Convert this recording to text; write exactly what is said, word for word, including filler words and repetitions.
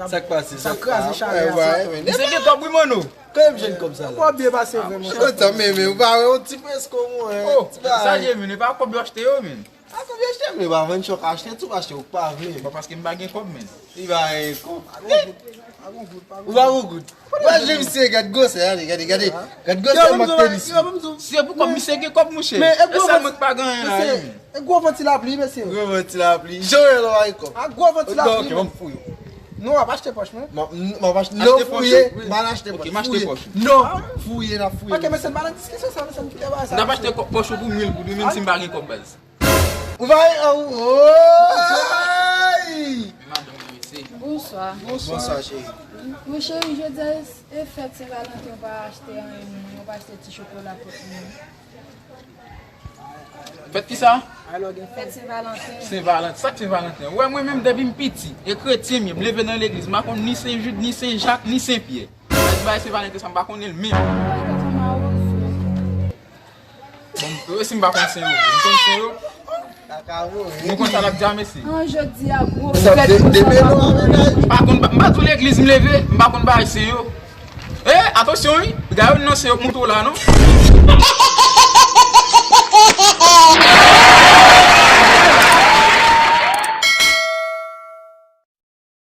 Sa k pase? Sa kraze chalè a, sa. Misye gen kòb wi, mano. Kote m jwenn kòb sa la? Kòb byen pase vre, monchè. Kontan, men, men, ou pa wè yon ti prens kon mwen? Oh, sa ye, men, e pa kòb yo achte yo, men. A kòb yo achte, men, pa vann chòk achte, tou achte, ou pa vle. Bon, paske m pa gen kòb, men. Li pa gen kòb. Ou pa gen goud. Wè, je misye, gad gwosè, gade, gade, gade. Gad gwosè, mak tenis. Se pou kòb, misye gen kòb, monchè. E sèl mwen k pa gen anyen la, wi. E gwo van ti lapli, mesye. Gwo van ti lapli. Joel, ou pa gen kòb? A gwo van ti lapli. Ok, ban m fouye. Non, w ap achte pòch mwen. M ap achte, non, fouye. M al achte pòch. Ok, m achte pòch. Non, fouye, n ap fouye. Ok, mesye, n pa nan diskisyon sa, mesye, n kite bagay sa. N ap achte pòch ou pou mil goud, menm si m pa gen kòb, baz. Ou va, oh, oh, ay! Men madanm mwen, mesye. Bonswa. Bonswa, cheri. Mon cheri, jodi a e fèt Sen Valanten, ou pa achte anyen pou mwen, ou pa achte ti chokola pou mwen. Fèt ki sa? Fèt Sen Valanten. Sen Valanten. Sa k Sen Valanten? Ou wè mwen menm depi m piti, e kretyen m ye, m leve nan legliz, m pa konn ni Sen Jid, ni Sen Jak, ni Sen Pyè. Sa di bagay Sen Valanten sa m pa konnen l menm. Bon, e si m pa konn Sen yo? M konn Sen yo? Nou konn sa l ap di a, mesye. An jodi a gwo fèt pou Sen Valanten. M pa konn, m pa tou legliz m leve, m pa konn bagay Sen yo. E, atansyon wi, gade youn nan Sen yo k monte w la, non.